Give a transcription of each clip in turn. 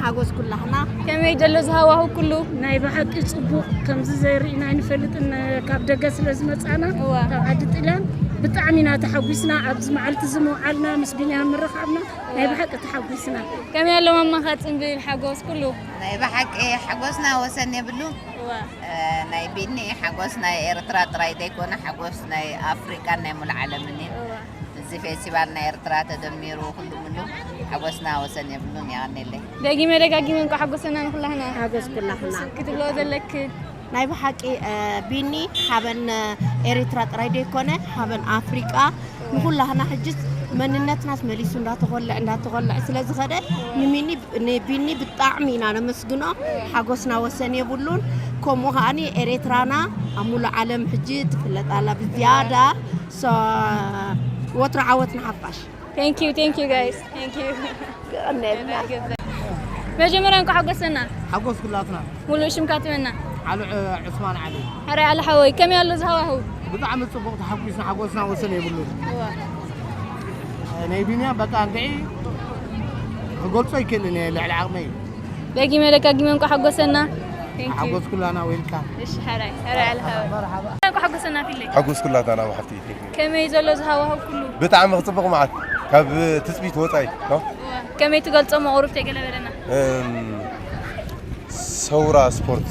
ሓጎስ ኩላህና። ከመይ ዘሎ ዝሃዋሁ ኩሉ? ናይ ብሓቂ ጽቡቕ፣ ከምዚ ዘይርኢና ኣይንፈልጥን። ካብ ደገ ስለ ዝመጻና፣ እዋ። ካብ ዓዲ ጥልያን ብጣዕሚ ኢና ተሓጒስና። ኣብዚ መዓልቲ እዚ ምውዓልና፣ ምስ ቢንያም ምርኻብና ናይ ብሓቂ ተሓጒስና። ከመይ ኣሎ ማማኻ ጽንብል ሓጎስ ኩሉ? ናይ ብሓቂ ሓጎስና ወሰን የብሉ። እዋ። እ፣ ናይ ቢኒ ሓጎስ ናይ ኤርትራ ጥራይ ዘይኮነ፣ ሓጎስ ናይ ኣፍሪቃን ናይ ሙሉእ ዓለምን እዩ። እዋ። እዚ ፌስቲቫል ናይ ኤርትራ ተደሚሩ ኩሉ ምሉ ሓጎስና ወሰን የብሉን። የቐኔለይ። ደጊመ ደጋጊመ እንኳዕ ሓጎሰና ንኹላህና። ሓጎስ ኩላህና። ክትብሎ ዘለክ? ናይ ብሓቂ፣ እ፣ ቢኒ ሓበን ኤሪትራ ጥራይ ደይኮነ፣ ሓበን ኣፍሪቃ ንኹላህና ሕጅስ መንነትናስ መሊሱ እንዳተኾልዐ፣ እንዳተኾልዐ ስለ ዝኸደ፣ ንሚኒ፣ ንቢኒ ብጣዕሚ ኢና ነመስግኖ። ሓጎስና ወሰን የብሉን። ከምኡ ከኣኒ ኤሪትራና ኣብ ሙሉእ ዓለም ሕጂ ትፍለጥ ኣላ ብዝያዳ። ሶ፣ ወትሩ ዓወት ንሓፋሽ። Thank you, thank you guys. Thank you. መጀመርያ እንኳዕ ሓጎሰና። ሓጎስ ኩላትና። ሙሉእ ሽምካ ትበና? ዓሉ ዕ-፣ ዑስማን ዓሊ። ሕራይ ዓሊ ሓወይ፣ ከመይ ኣሎ ዝሃዋህው? ብጣዕሚ ጽቡቕ፣ ተሓጒስና፣ ሓጎስና ወሰን የብሉን። እዋ። ናይ ቢንያም በቃ እንድዒ ክገልጾ ኣይክእልን እየ፣ ልዕሊ ዓቕመይ እዩ። ደጊመ ደጋጊመ እንኳዕ ሓጎሰና። Thank you. ሓጎስ ኩላና፣ ዌልካም። እሺ፣ ሕራይ፣ ሕራይ ዓሊ ሓወይ። መርሓባ። እንኳዕ ሓጎሰና ፊለይ። ሓጎስ ኩላትና፣ ሓፍቲ። ከመይ ዘሎ ዝሃዋህው ኩሉ? ብጣዕሚ ክጽብቕ መዓት፣ ካብ ትጽቢት ወጻኢ ነው። እዋ። ከመይ ትገልጾ መቑሩብ ተይ ገለ በለና። እም፣ ሰውራ ስፖርት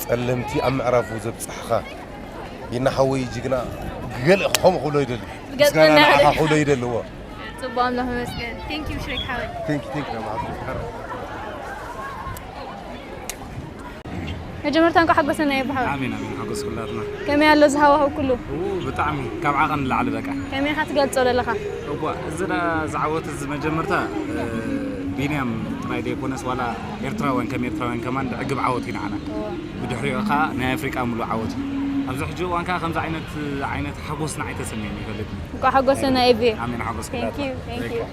ጸለምቲ ኣብ ምዕራፉ ዘብጻሕኻ ይና ሓወይ ጅግና፣ ገለ ከምኡ ክብሎ ይደሊ። ገጽ ምስጋና ንዓኻ እናበለ። ክብሎ ይደሊ። እዎ። ጽቡቕ፣ ኣምላኽ ይመስገን። Thank you ሽሬክ ሓወይ። Thank you, thank you፣ ኣምላኽ ይመስገን። መጀመርታ እንኳዕ ሓጎሰና የብሓወይ። ኣሜን፣ ኣሜን፣ ሓጎስ ኩላትና። ከመይ ኣሎ ዝሃዋህው ኩሉ? ኡ፣ ብጣዕሚ ካብ ዓቐን ንላዕሊ በቃ። ከመይ ኢኻ ትገልጾ ዘለኻ? እኳ፣ እዚ ዳ-፣ ዝዓወት እዚ መጀመርታ፣ እ፣ ቢንያም ጥራይ ደይኮነስ ዋላ ኤርትራውያን ከም ኤርትራውያን ከማን ዕግብ ዓወት እዩ ንዓና። እዎ። ብድሕሪኡ ኸኣ ናይ ኣፍሪቃ ሙሉእ ዓወት እዩ። ኣብዚ ሕጂ እዋን ከኣ ከምዚ ዓይነት፣ ዓይነት ሓጎስ ንዓይ ተሰሚዑኒ ይፈልጥ። እንኳዕ ሓጎሰና ኤቢ። ኣሜን፣ ሓጎስ Thank ኩላትና። you, thank you።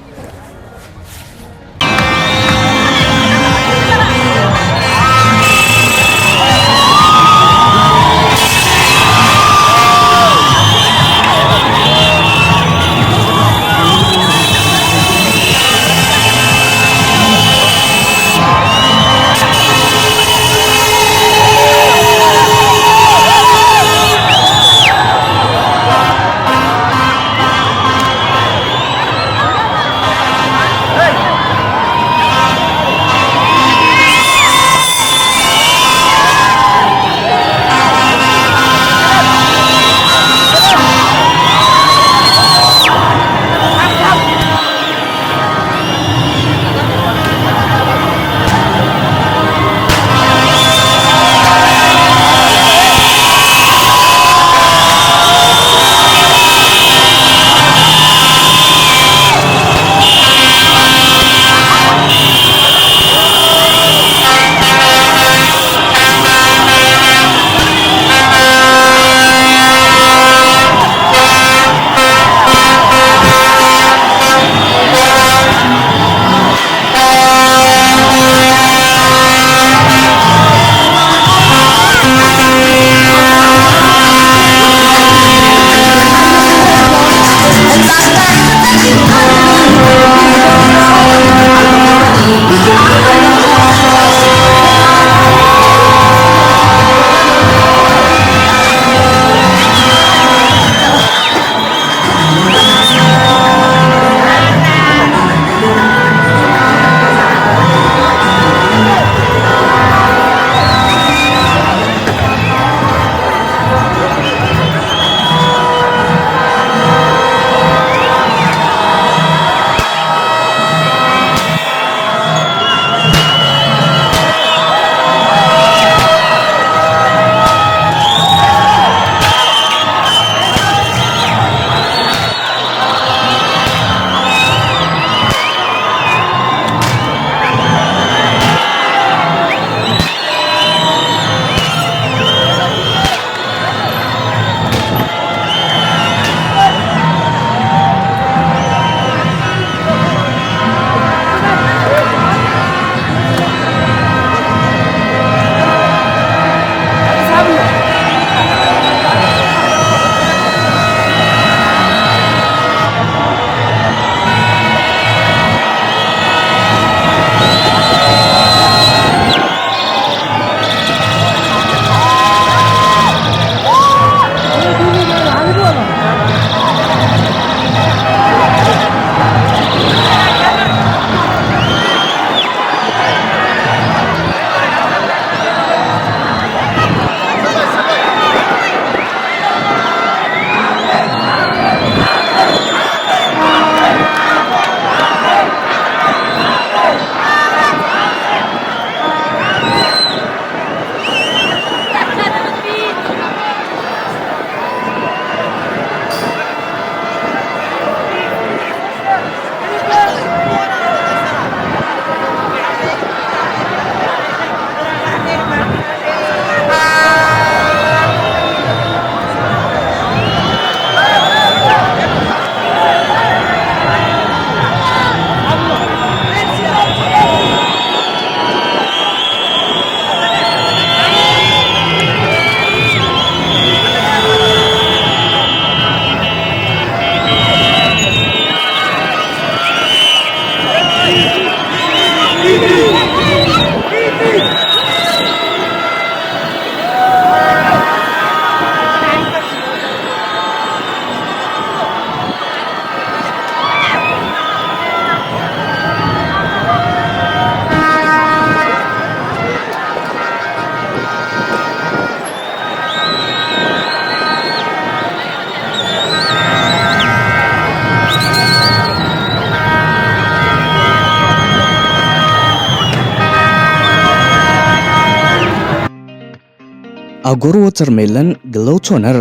ኣጎር ወተርሜለን ግሎው ቶነር፣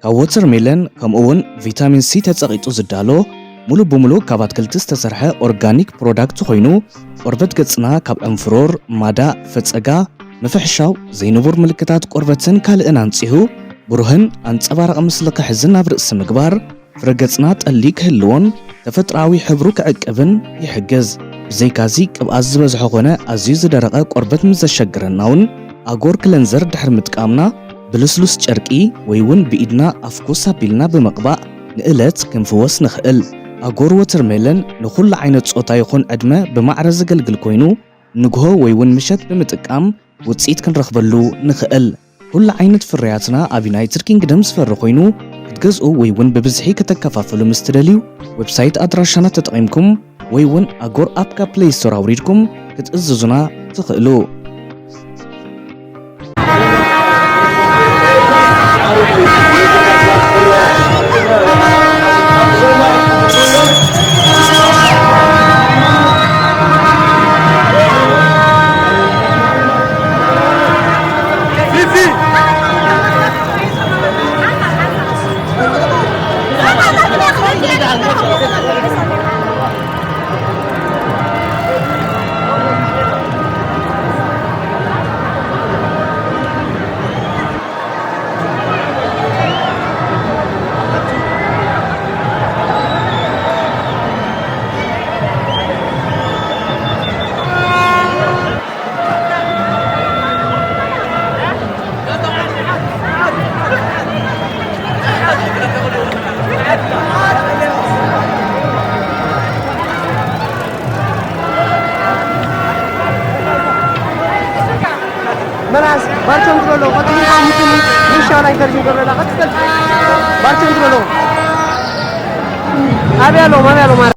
ካብ ወተርሜለን ከምኡ እውን ቪታሚን ሲ ተጸቒጡ ዝዳሎ፣ ሙሉ ብሙሉ ካብ ኣትክልቲ ዝተሰርሐ ኦርጋኒክ ፕሮዳክት ኮይኑ፣ ቆርበት ገጽና ካብ ዕንፍሮር፣ ማዳእ፣ ፈጸጋ፣ ምፍሕሻው፣ ዘይንቡር ምልክታት ቆርበትን ካልእን ኣንጺሁ፣ ብሩህን ኣንጸባራቒ ምስሊ ክሕዝን ኣብ ርእሲ ምግባር፣ ፍረ ገጽና ጠሊ ክህልዎን ተፈጥሮኣዊ ሕብሩ ክዕቅብን ይሕግዝ። ብዘይካዚ፣ ቅብኣት ዝበዝሖ ኾነ ኣዝዩ ዝደረቐ ቆርበት ምስ ዘሸግረና እውን፣ ኣጎር ክለንዘር ድሕሪ ምጥቃምና፣ ብልስሉስ ጨርቂ ወይ እውን ብኢድና ኣፍኩስ ኣቢልና ብምቕባእ ንእለት ክንፍወስ ንኽእል። ኣጎር ወተርሜለን ንኹሉ ዓይነት ጾታ ይኹን ዕድመ ብማዕረ ዘገልግል ኮይኑ፣ ንግሆ ወይ እውን ምሸት ብምጥቃም ውጽኢት ክንረኽበሉ ንኽእል። ኩሉ ዓይነት ፍርያትና ኣብ ዩናይትድ ኪንግደም ዝፈሪ ኮይኑ፣ ክትገዝኡ ወይ እውን ብብዝሒ ከተከፋፍሉ ምስ ትደልዩ፣ ዌብሳይት ኣድራሻና ተጠቒምኩም ወይ እውን ኣጎር ኣፕ ካብ ፕሌይ ስቶር ኣውሪድኩም ክትእዝዙና ትኽእሉ። መናስ ባርቸም ዝሎ ቀጥታ ሚሽን ሚሻ ላይ ገርጂ ገረላ ቀጥታ ባርቸም ዝሎ ኣብያ ሎ ማብያ ሎ ማራ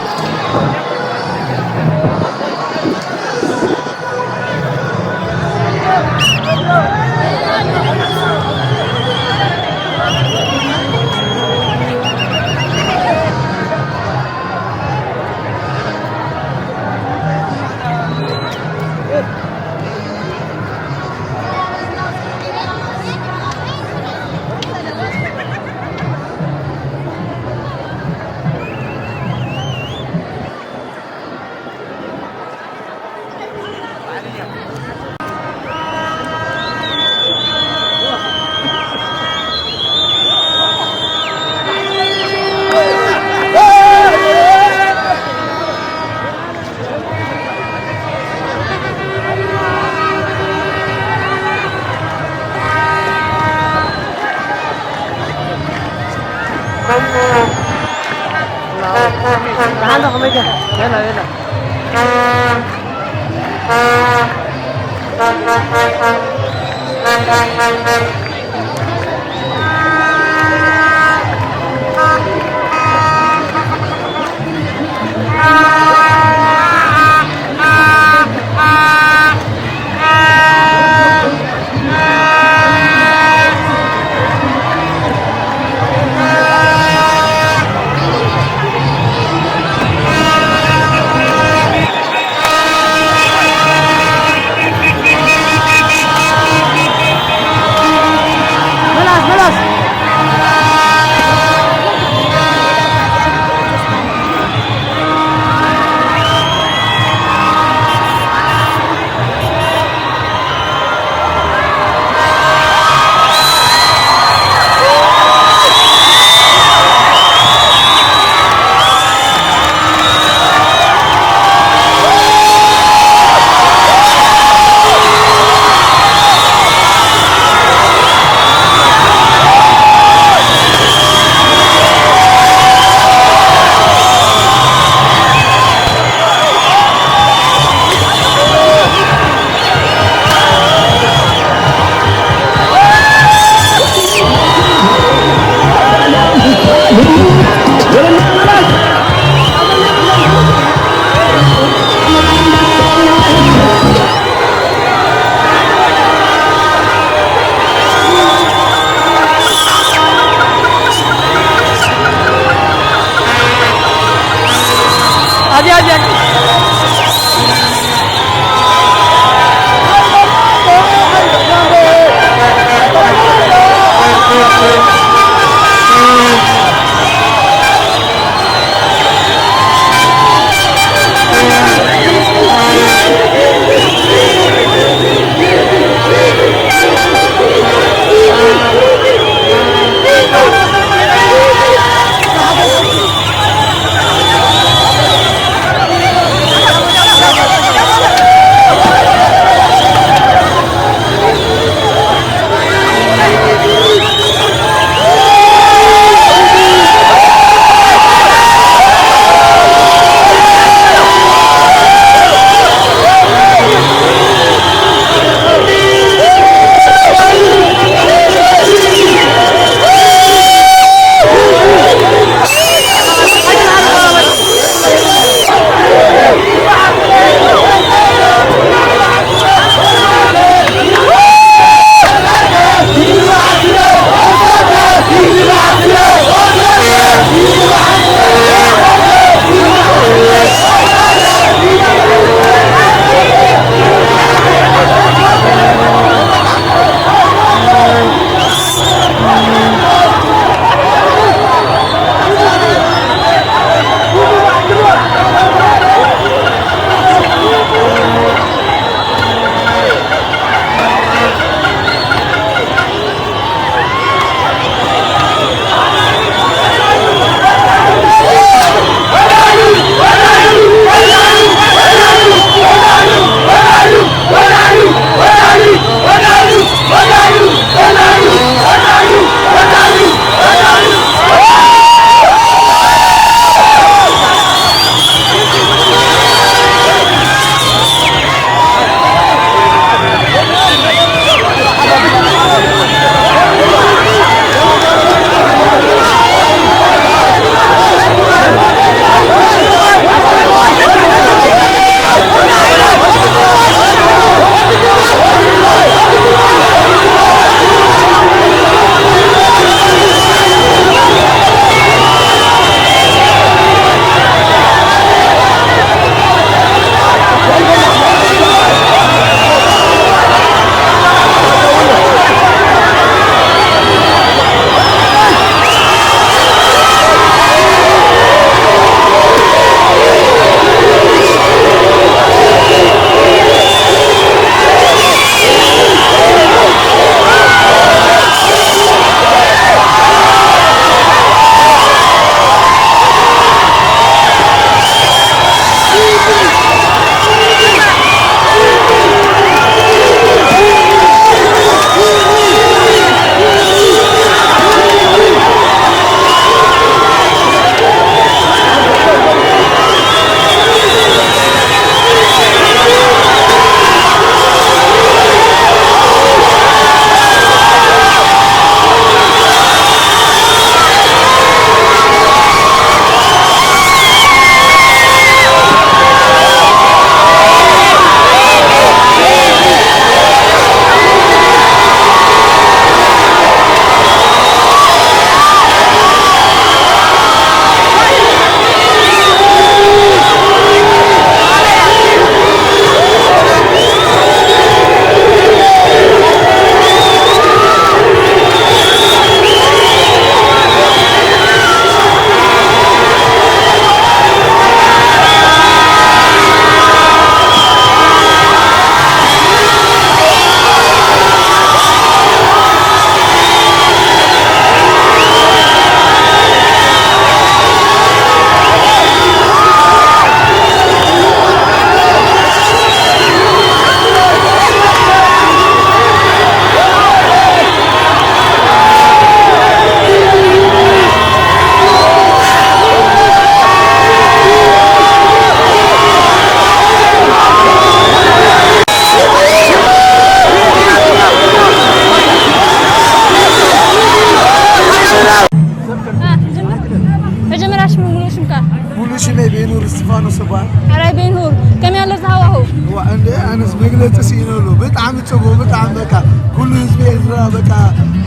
ስባ ሕራይ ቤንሁር ከመይ ኣሎ ዝሃዋሁ? ዋ እንደ ኣነስ መግለፂ ስኢነሉ። ብጣዕሚ ፅቡቅ፣ ብጣዕሚ በቃ ኩሉ ህዝቢ ኤርትራ በቃ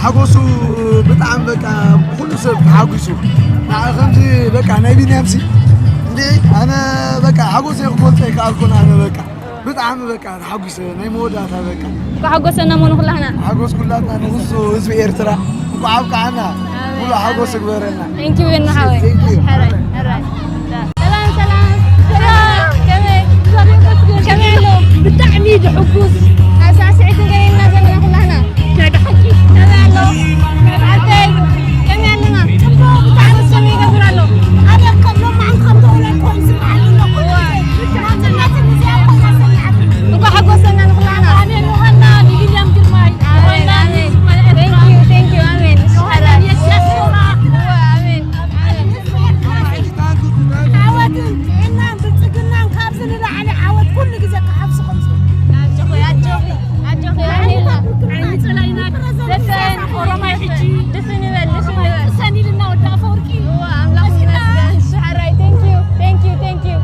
ሓጎሱ ብጣዕሚ በቃ ኩሉ ሰብ ተሓጒሱ። ንዓ ከምዚ በቃ ናይ ቢንያምሲ እንደ ኣነ በቃ ሓጎሰይ ክገልፀ ይከኣልኩን። ኣነ በቃ ብጣዕሚ በቃ ተሓጒሰ ናይ መወዳእታ በቃ እንኳዕ ሓጎሰና መኑ ኩላህና። ሓጎስ ኩላትና ንኩሱ ህዝቢ ኤርትራ እንኳዕ ኣብቃዓና። ሙሉ ሓጎስ ግበረና። Thank you የና ሓወይ። Thank you። ሕራይ ሕራይ። ሰላም ሰላም ሰላም። ከመይ ከመይ ኣሎ? ብጣዕሚ ድሕጉስ ኣሳስዒት ገይና ዘለና ኩላህና። ናይ ብሓቂ ከመይ ኣሎ? ዓደይ ከመይ ኣለና? ጽቡቅ ብጣዕሚ ሰሚ ይገብር ኣሎ። ኣነ ከም ሎማዓን ከም ተወለድኩ ስምዓሉ ኣለኹ። ናጽነትን እዚኣ ኮይና ሰሚዓት። እንኳዕ ሓጎሰና ንኩላህና። ኣሜን። ዮሃና ንቢንያም ግርማይ። ኣሜን፣ ዮሃና ኣሜን። ንግርማይ ኤርትራ። Thank you, thank you፣ ኣሜን። ዮሃና የስያስ ዮሃና። ኣሜን፣ ኣሜን። ዓወትን ጥዕናን ብልጽግናን ካብዚ ንላዕሊ ዓወት ኩሉ ግዜ ክሓፍስኹም። ኣጆኺ፣ ኣጆኺ፣ ኣጆኺ፣ ኣሜን። ዓይኒ ጸላኢና ደፈን፣ ኦሮማይ ሕጂ። ድፍን ይበል፣ ድፍን ይበል። ቅሰን ኢልና ወዲ ኣፈወርቂ። እዋ፣ ኣምላኽ ይመስገን። እሺ፣ ሕራይ፣ thank you፣ thank you፣ thank you።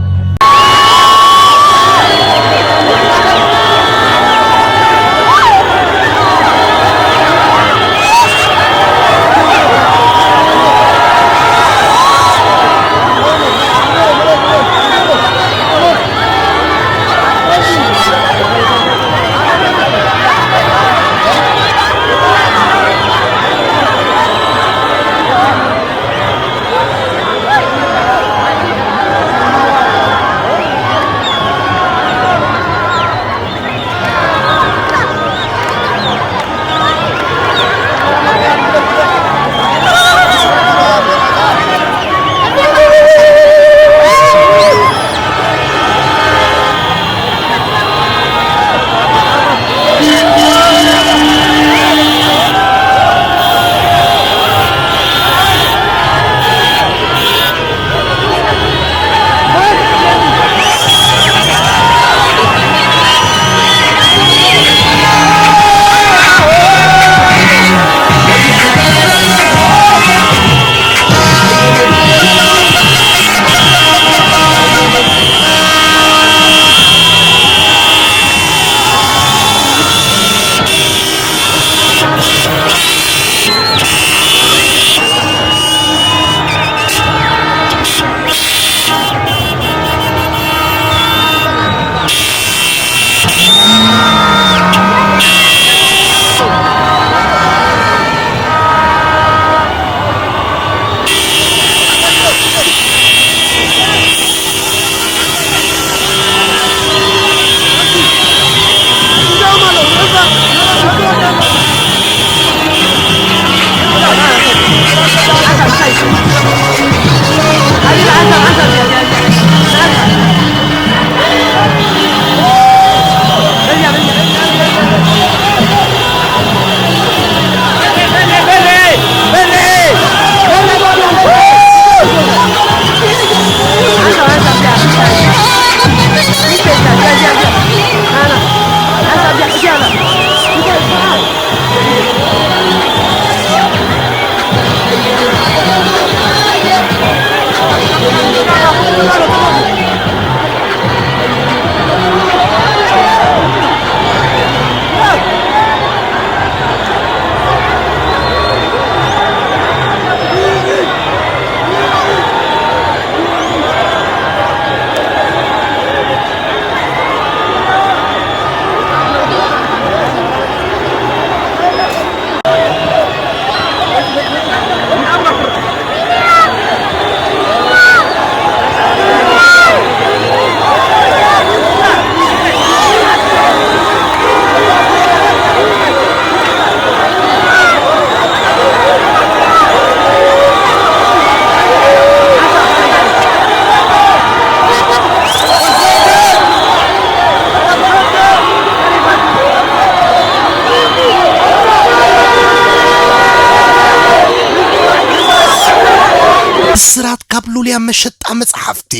ብስራት ካብ ሉልያ መሸጣ መጽሓፍቲ።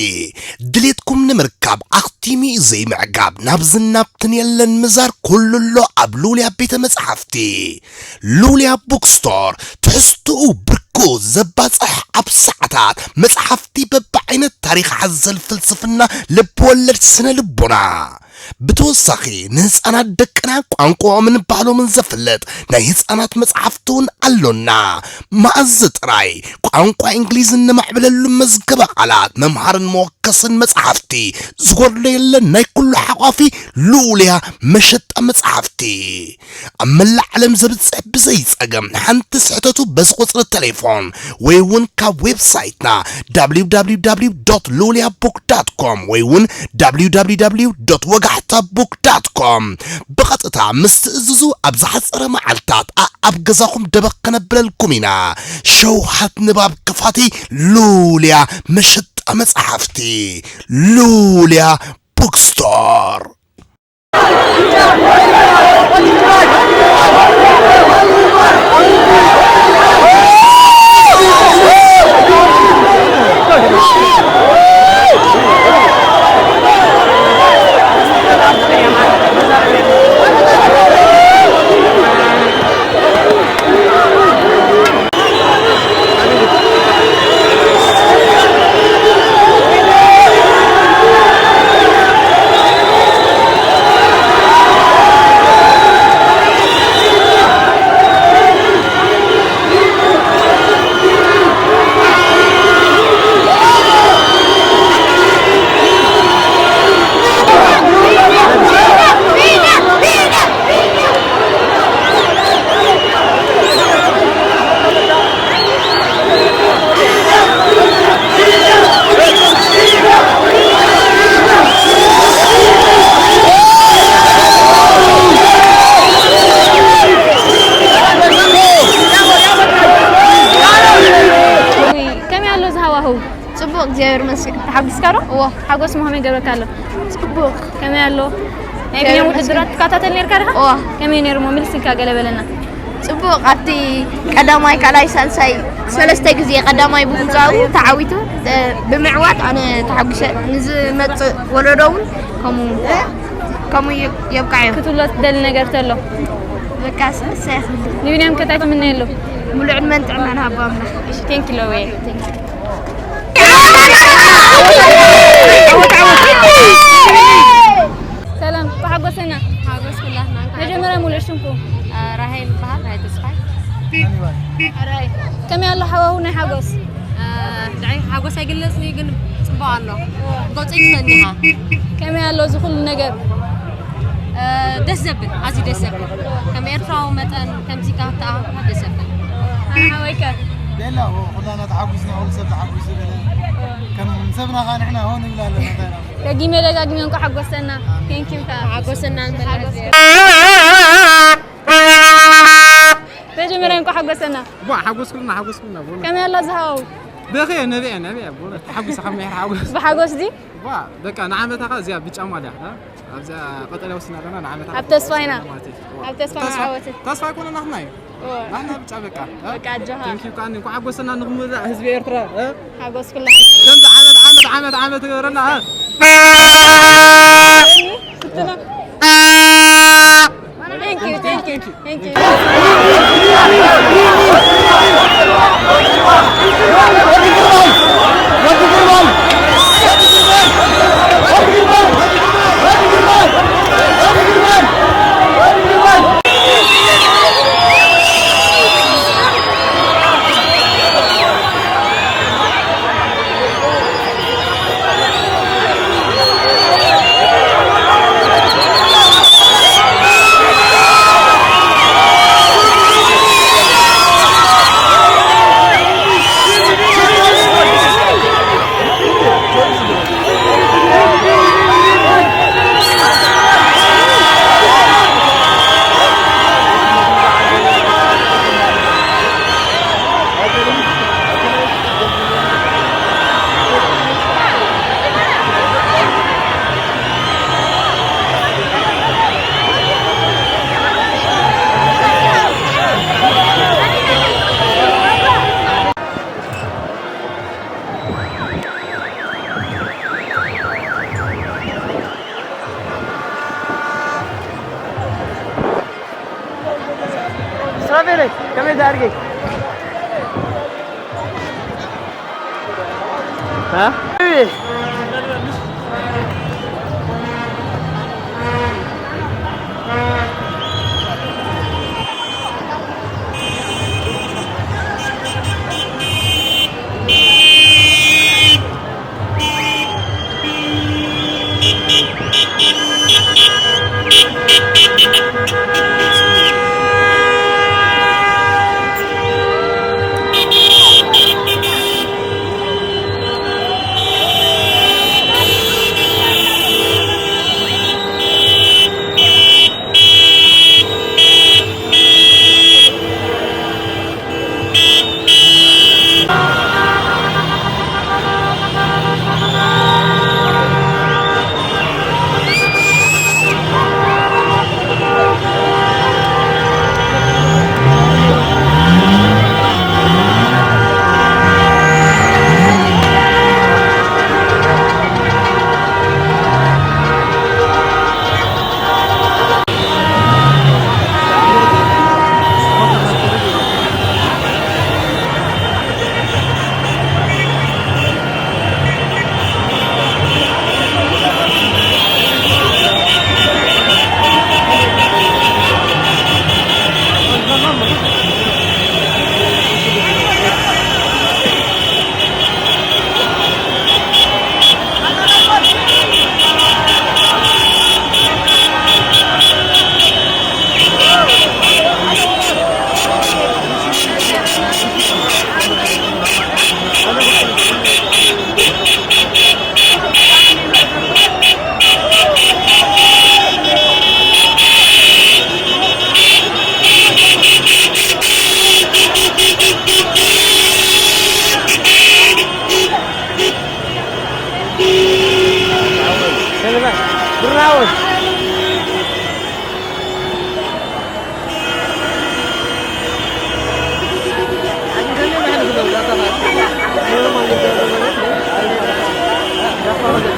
ድሌትኩም ንምርካብ ኣኽቲሙ ዘይምዕጋብ፣ ናብ ዝናብትን የለን ምዛር፣ ኩሉ ኣሎ ኣብ ሉልያ ቤተ መጽሓፍቲ። ሉልያ ቡክስቶር፣ ትሕዝትኡ ብርክ ርኩስ ዘባጽሕ ኣብ ሰዓታት መጽሓፍቲ በብዓይነት ታሪኽ ሓዘል ፍልስፍና ልብወለድ ስነ ልቦና። ብተወሳኺ ንህፃናት ደቅና ቋንቋኦምን ባህሎምን ዘፍልጥ ናይ ህፃናት መፅሓፍቲ እውን ኣሎና። መኣዝ ጥራይ ቋንቋ እንግሊዝ እነማዕብለሉ መዝገበ ቃላት መምሃርን መወከስን መፅሓፍቲ ዝጎድሎ የለን። ናይ ኩሉ ሓቋፊ ልኡልያ መሸጣ መፅሓፍቲ ኣብ መላእ ዓለም ዘብፅሕ ብዘይ ፀገም ሓንቲ ስሕተቱ በዚ ቁፅሪ ቴሌፎን ወይ እውን ካብ ዌብሳይትና www.luliabook.com ወይ እውን www.ወጋሕታbook.com ብቐጥታ ምስ ትእዝዙ ኣብ ዝሓፀረ መዓልታት ኣኣብ ገዛኹም ደበኽ ከነብለልኩም ኢና። ሸውሃት ንባብ ክፋቲ ሉልያ መሸጣ መፅሓፍቲ ሉልያ ቡክስቶር። ከመይ ኣሎ እዚ ሃዋህው? ጽቡቕ፣ እግዚኣብሔር ይመስገን። ተሓጒስካ ዶ? እወ። ሓጎስ ከመይ ገበረካ ኣሎ? ጽቡቕ። ከመይ ኣሎ? ናይ ቢንያም ውድድራት ትከታተል ነርካ ዲኻ? እወ። ከመይ ነይሩ እሞ? ምልስ ኢልካ ገለ በለና። ጽቡቕ፣ ኣብቲ ቀዳማይ፣ ካልኣይ፣ ሳልሳይ፣ ሰለስተ ግዜ ቀዳማይ ብምምጻኡ ተዓዊቱ፣ እ፣ ብምዕዋት ኣነ ተሓጒሰ። ንዝመጽእ ወለዶ እውን ከምኡ፣ ከምኡ የ-፣ የብቅዓዮ። ክትብሎ ትደሊ ነገር ተሎ? በቃ፣ ስ-፣ ንሳይ ክብል። ንቢንያም ከ እንታይ ትምነየሉ? ሙሉእ ዕድመን ጥዕናን ይሃቦ ኣምላኽ። እሺ፣ ቴንክ ዩ ሎዌ። ቴንክ ዩ። ሰላም፣ እንኳዕ ሓጎሰና። ሓጎስ ኩላትና እንኳዕ። መጀመርያ ሙሉእ ሽምኩም? እ፣ ራሄል ይበሃል፣ ራሄል ተስፋይ። ኣራይ፣ ከመይ ኣሎ ሃዋሁ ናይ ሓጎስ? እ፣ ድዓይ ሓጎስ ኣይግለጽን እዩ፣ ግን ጽቡቕ ኣሎ። ገጹ ይፈኒኻ። ከመይ ኣሎ እዚ ኩሉ ነገር? እ፣ ደስ ዘብል፣ ኣዝዩ ደስ ዘብል። ከም ኤርትራዊ መጠን ከምዚ ካብ ተኣኻኺብካ ደስ ዘብል። ኣነ ሓወይከ? ቤላ፣ ኦ፣ ኩላና ተሓጒስና፣ ኩሉ ሰብ ተሓጒሱ ገለ። ከም ሰብና ኸኣ ንሕና ሆ ንብል ኣለና፣ እንታይ ደኣ? ደጊመ ደጋጊመ እንኳዕ ሓጎሰና። ቴንክ ዩ። ሓጎሰና ንበል። መጀመርያ እንኳዕ ሓጎሰና። ዋ፣ ሓጎስኩልና፣ ሓጎስኩልና፣ ብእውነት። ከመይ ኣሎ ዝሃው? በኸየ፣ ነቢዐ፣ ነቢዐ፣ ብእውነት። ተሓጒሰ ካብ ምሕር ሓጎስ። ብሓጎስ ዲ? ዋ፣ በቃ፣ ንዓመታ ኸኣ እዚኣ ብጫ ማልያ፣ እ? ኣብዛ ቀጠልያ ወሲና ኣለና፣ ንዓመታ ኣብ ተስፋ ኢና። ማለት እዩ። ዋ። ኣብ ተስፋ ተስፋ፣ መዓወቲ። ተስፋ ኣይኮነን፣ ናትና እዩ። ኦ። ናትና ብጫ በቃ፣ እ? በቃ፣ ኣጆኻ። ቴንክ ዩ፣ ከኣኒ እንኳዕ ሓጎሰና ንኽመላእ ህዝቢ ኤርትራ፣ እ? ሓጎስ ኩላህና። ከምዚ ዓመት፣ ዓመት፣ ዓመት፣ ዓመት ይግበረልና፣ እ? ስትነ። Thank you, thank you, thank you. ሱራፌለይ፣ ከመይ ትኣርጊ?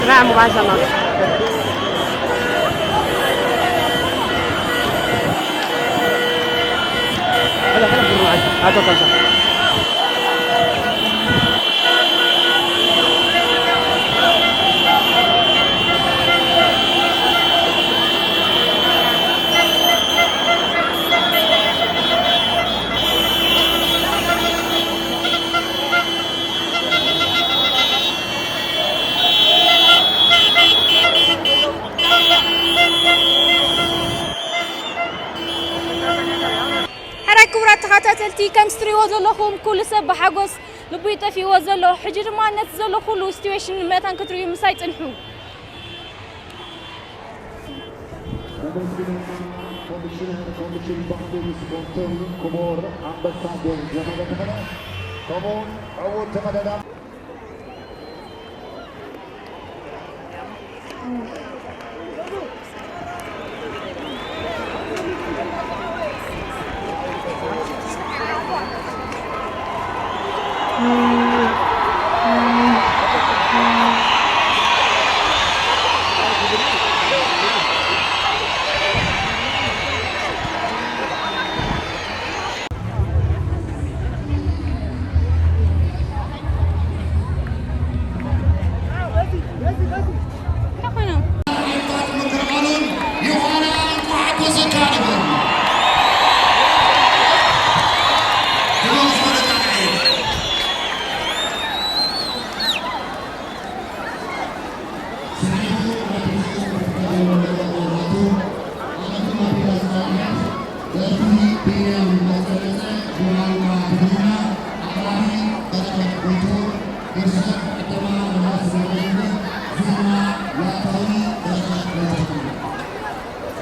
نعم، مباشرة. ሕራይ ክቡራት ተኸታተልቲ፣ ከም እትሪእዎ ዘለኹም ኩሉ ሰብ ብሓጎስ ልቡ እዩ ጠፊእዎ ዘሎ። ሕጂ ድማ ነቲ ዘሎ ኩሉ ሲትዌሽን መታን ክትርእዩ ምሳይ ጽንሑ። ኮሚሽነር ኮሚሽን ባህልን ስፖርትን ክቡር ኣምባሳደር ዘመደ ተኸለ፣ ከምኡውን ዕዉት ተቐዳዳሚ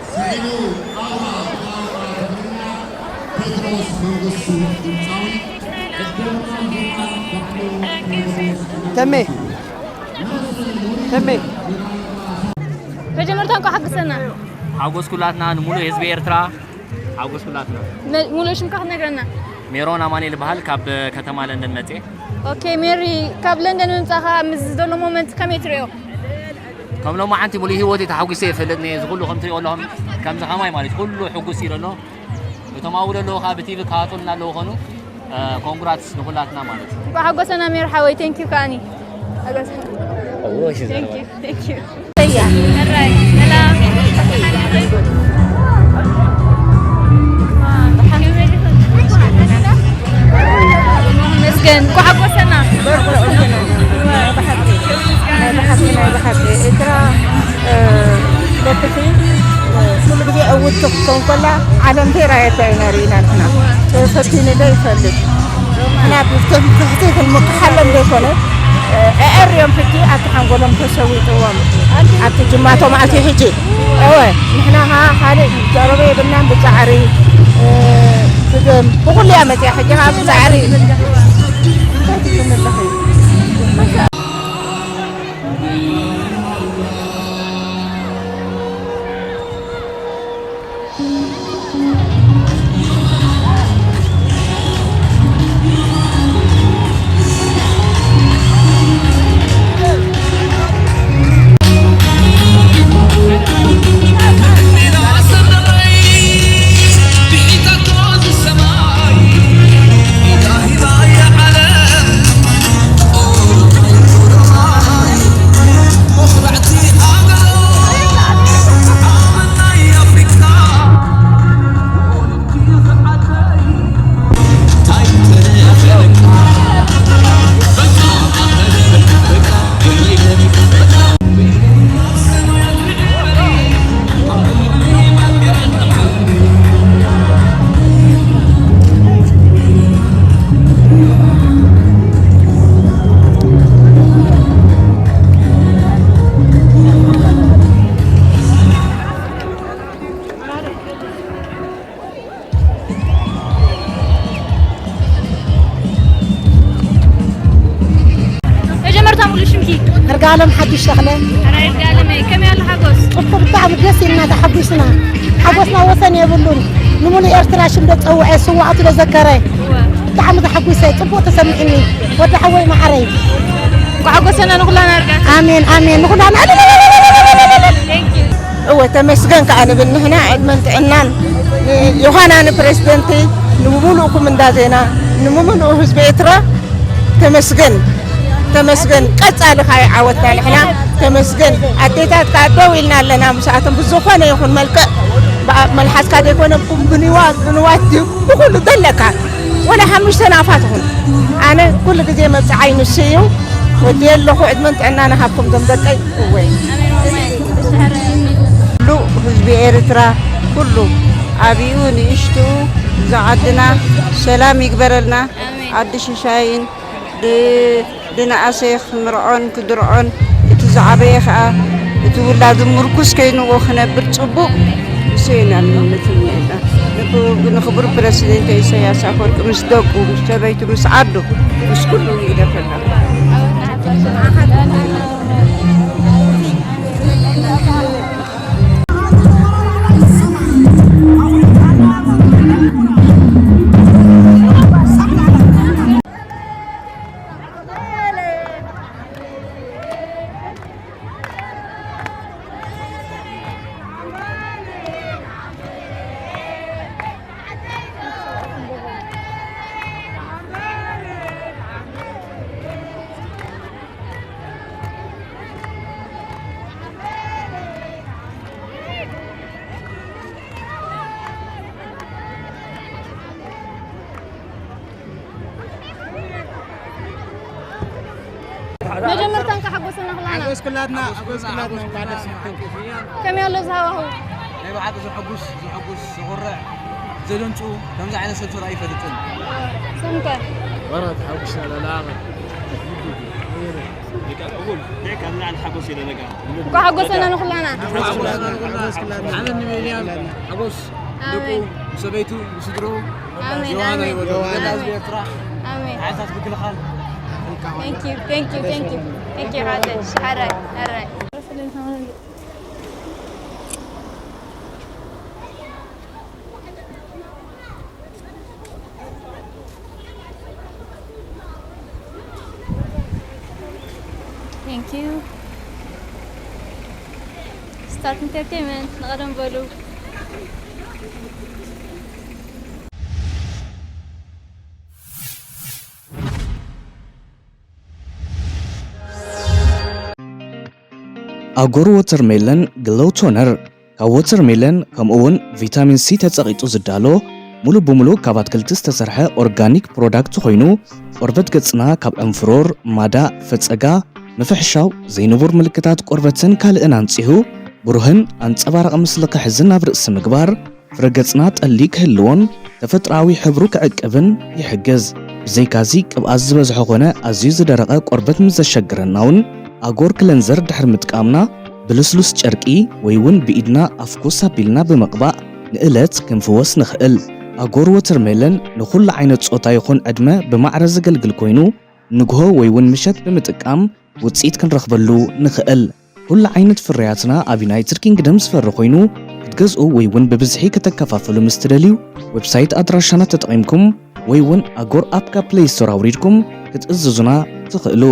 ስዒቡ ኣውራ ብኣውራ ትግርኛ ቴድሮስ መንግስቱ ድምፃዊ ዕድል ሙዚቃ ባዕሉ ቴድሮስ ተሜ። ተሜ። መጀመርታ እንኳዕ ሓግሰና። ሓጎስ ኩላትና ንሙሉእ ህዝቢ ኤርትራ። ሓጎስ ኩላትና። ነ-፣ ሙሉእ ሽምካ ክትነግረና? ሜሮን ኣማኑኤል ይበሃል፣ ካብ ከተማ ለንደን መጽየ። ኦኬ ሜሪ፣ ካብ ለንደን ምምጻኻ ምስ ዘሎ ሞመንት ከመይ ትርእዮ? ከም ሎማዓንቲ ሙሉእ ህይወተይ ተሓጒሰ ይፈልጥን እየ። እዚ ኩሉ ከም ትሪኦ ኣለኹም፣ ከምዚ ከማይ ማለት ኩሉ ሕጉስ ኢሉ ኣሎ። እቶም ኣብኡ ዘለዉ ከዓ ብቲቪ ክሃጡልና ኣለዉ ኾኑ፣ እ፣ ኮንግራትስ ንኹላትና ማለት እዩ። እንኳዕ ሓጎሰና ሜሪ ሓወይ፣ ቴንኪዩ ከኣኒ። Thank you. Thank you. ሰያ። ሕራይ፣ ሰላም። መስገን፣ እንኳዕ ሓጎሰና። ናይ ብሓቂ፣ ናይ ብሓቂ፣ ናይ ብሓቂ። ኤርትራ፣ እ፣ በትኺ፣ እ፣ ኩሉ ግዜ ዕውትቲ ክትከውን ከላ፣ ዓለም ዜራ የታ ኢና ርኢና ንሕና። እ፣ ፈቲኑ ዶ ይፈልጥ? ንሕና ብፍትሒ፣ ብፍትሒ ክንምክሓሎም ዘይኮነ፣ እ፣ ኣዐርዮም ሕጂ ኣብቲ ሓንጎሎም ተሸዊጥዎም። ኣብቲ ጅማቶ መዓልቲ ሕጂ። እወ፣ ንሕና ኸዓ ካልእ ዘረባ የብልናን፣ ብጻዕሪ፣ እ፣ ብደም፣ ብኹሉ እያ መጽያ። ሕጂ ኸዓ ብጻዕሪ። እንታይ ትብሉኒ ኣለኺ? መጀመርታ ሙሉ ሽምኪ? ይርጋለም ሓድሽ ተኽለ። ኣረ ይርጋለም፣ ከመይ ኣሎ ሓጎስ? ጽቡቕ፣ ብጣዕሚ ደስ ኢልና፣ ተሓጒስና። ሓጎስና ወሰን የብሉን። ንምሉእ ኤርትራ ሽም ደጸውዐ፣ ስዋኣቱ ደዘከረ። እወ። ብጣዕሚ ተሓጒሰ፣ ጽቡቕ ተሰሚዕኒ። ወዲ ሓወይ መዓረይ። እንኳዕ ሓጎሰና ንኹላና ኣርጋት። ኣሜን፣ ኣሜን። ንኹላና። Thank you። እወ፣ ተመስገን ከኣ ንብል ንሕና፣ ዕድመን ጥዕናን ንዮሃና፣ ንፕሬዝደንቲ፣ ንምሉእ ኩምንዳ ዜና፣ ንምሉእ ህዝቢ ኤርትራ። ተመስገን፣ ተመስገን። ቀጻሊ ከኣ ይዓወትና ንሕና። ተመስገን። ኣዴታት ከኣ ደው ኢልና ኣለና ምስኣቶም። ብዝኾነ ይኹን መልክዕ፣ ብኣ-፣ መልሓስካ ዘይኮነ፣ ብንዋ-፣ ብንዋት ድዩ፣ ብኹሉ ዘለካ፣ ወላ ሓሙሽተ ናፋት ይኹን። ኣነ ኩሉ ግዜ መብጽዓይ ንሱ እዩ። ወዲ ኣለኹ፣ ዕድመን ጥዕናን ይሃብኩም ዞም ደቀይ። እወይ። ኩሉ ህዝቢ ኤርትራ፣ ኩሉ ዓብኡ ንእሽትኡ፣ እዛ ዓድና ሰላም ይግበረልና። ኣሜን። ዓዲ ሽሻይን ድ-፣ ድንኣሰ ክምርዖን ክድርዖን፣ እቲ ዝዓበየ ኸኣ እቲ ውላዱ ምርኩስ ከይንዎ ክነብር ጽቡቕ። ንሱ ኢና ንምነት እኒኤና። ንክ-፣ ንክቡር ፕረሲደንት ኢሳያስ ኣፈወርቂ ምስ ደቁ፣ ምስ ሰበይቱ፣ ምስ ዓዱ፣ ምስ ኩሉ ይግደፈና። መጀመርታ እንኳዕ ሓጎሰና ኩላና። ሓጎስ ኩላትና፣ ሓጎስ ኩላትና፣ እንኳዕ ደስ ይበለኩም። ከመይ ኣሎ እዚ ሃዋህው? ናይ ብሓቂ ዘሐጉስ፣ ዘሐጉስ፣ ዘኹርዕ፣ ዘደንጹ ከምዚ ዓይነት ሰብ ተራእዩ ኣይፈልጥን። ስምከ? ወራት ሓጉስና ለላኸ። እንኳዕ ሓጎሰና ንኹላና። ሓጎስ ኩላትና፣ ሓጎስ ኩላትና። ዓለም ንሚልያም ሓጎስ። ኣሜን። ደቁ፣ ሰበይቱ፣ ስድርኡ። ኣሜን፣ ዮሃና ኣሜን፣ ይወዶ። ኣሜን። ህዝቢ ኤርትራ። ኣሜን። ሓይልታት ምክልኻል። Thank you, thank you, thank you. Thank you፣ ሓወይ። ሕራይ፣ ሕራይ። Thank you። ስታርት ኢንተርቴይንመንት፣ ንቐደም በሉ። ኣጎር ወተርሜለን ግሎው ቶነር ካብ ወተርሜለን ከምኡውን ቪታሚን ሲ ተጸቒጡ ዝዳሎ ሙሉ ብሙሉ ካብ ኣትክልቲ ዝተሰርሐ ኦርጋኒክ ፕሮዳክት ኮይኑ ቆርበት ገጽና ካብ ዕንፍሮር፣ ማዳእ፣ ፈጸጋ፣ ምፍሕሻው፣ ዘይንቡር ምልክታት ቆርበትን ካልእን ኣንጺሁ ብሩህን ኣንጸባራቒ ምስሊ ክሕዝን ኣብ ርእሲ ምግባር ፍረገጽና ጠሊ ክህልዎን ተፈጥሮኣዊ ሕብሩ ክዕቅብን ይሕግዝ። ብዘይካዚ ቅብኣት ዝበዝሖ ኮነ ኣዝዩ ዝደረቐ ቆርበት ምስ ዘሸግረና እውን ኣጎር ክለንዘር ድሕሪ ምጥቃምና ብልስሉስ ጨርቂ ወይ እውን ብኢድና ኣፍኩስ ኣቢልና ብምቕባእ ንእለት ክንፍወስ ንኽእል። ኣጎር ወተርሜለን ንኹሉ ዓይነት ጾታ ይኹን ዕድመ ብማዕረ ዘገልግል ኮይኑ ንግሆ ወይ እውን ምሸት ብምጥቃም ውጽኢት ክንረኽበሉ ንኽእል። ኩሉ ዓይነት ፍርያትና ኣብ ዩናይትድ ኪንግደም ዝፈሪ ኮይኑ ክትገዝኡ ወይ እውን ብብዝሒ ከተከፋፍሉ ምስ ትደልዩ ዌብሳይት ኣድራሻና ተጠቒምኩም ወይ እውን ኣጎር ኣፕ ካብ ፕሌይ ስቶር ኣውሪድኩም ክትእዝዙና ትኽእሉ።